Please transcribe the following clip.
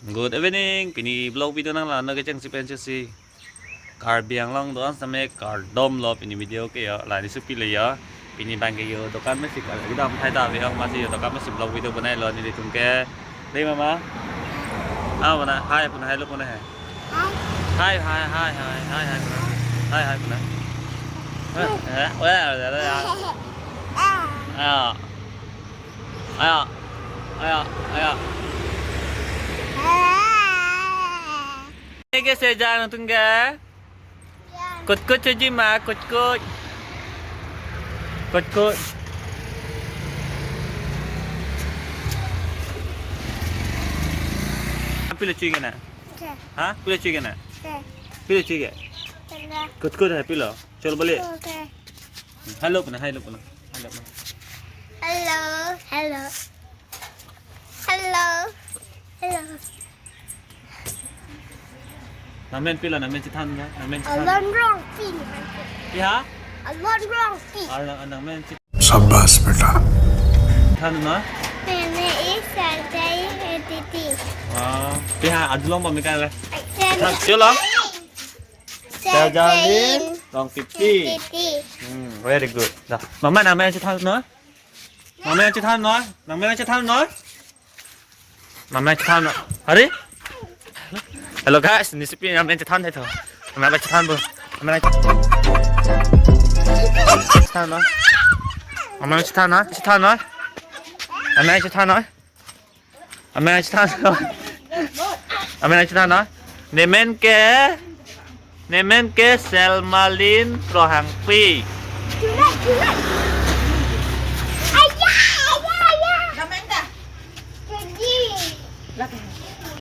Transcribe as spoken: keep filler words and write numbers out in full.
Good evening. Pini vlog video nang lano kecheng si pen si Karbi Anglong doan same kardom lo pini video ke yo. La ni supi le yo. Pini bang ke yo dokan mesi kar kita methai ta ve yo, masi yo dokan mesi vlog video banai lo nelitum ke. Dei mama. Ah, mana? Hai puna, hai lo puna hai. Hai, hai, hai, hai, hai, hai puna. Hai, hai puna. Eh, eh, oh ya, ya, ya, ya. Ayo. Ayo. Ayo, ayo. Ini ke seja nonton ke? Kutkut choji ma, kutkut. Kutkut. Pilo choji ke na? Oke. Ha? Pilo choji ke na? Oke. Pilo choji ke? Oke. Kutkut hai pilo. Chol bole. Oke. Hello puna, hello puna. Hello puna. Hello, hello. Hello. Hello. Nangmen pilo, nangmen chethan na, nangmen chethan. Alon Rongpi. Iya? Alon Rongpi. Alon, nangmen chethan. शाबाश बेटा। Than na? Meme is Sajai Aditi. Ah, iya, adulong pamika le. Than, cholo. Sajalin Rongpipi. Aditi. Hmm, very good. Dah, mama nangmen chethan na? Mama chethan na? Nangmen chethan na? Mama chethan na? Hari? Hello guys, ni supi nangmen chethan tho. Mama chethan bo. Mama chethan na? Mama chethan na? Chethan na? Mama chethan na? Mama chethan na? Mama chethan na? Nemen ke? Nemen ke Selmalin Rohangpi. Jurai, jurai. Ayah, ayah, ayah. Namen dah? Jadi.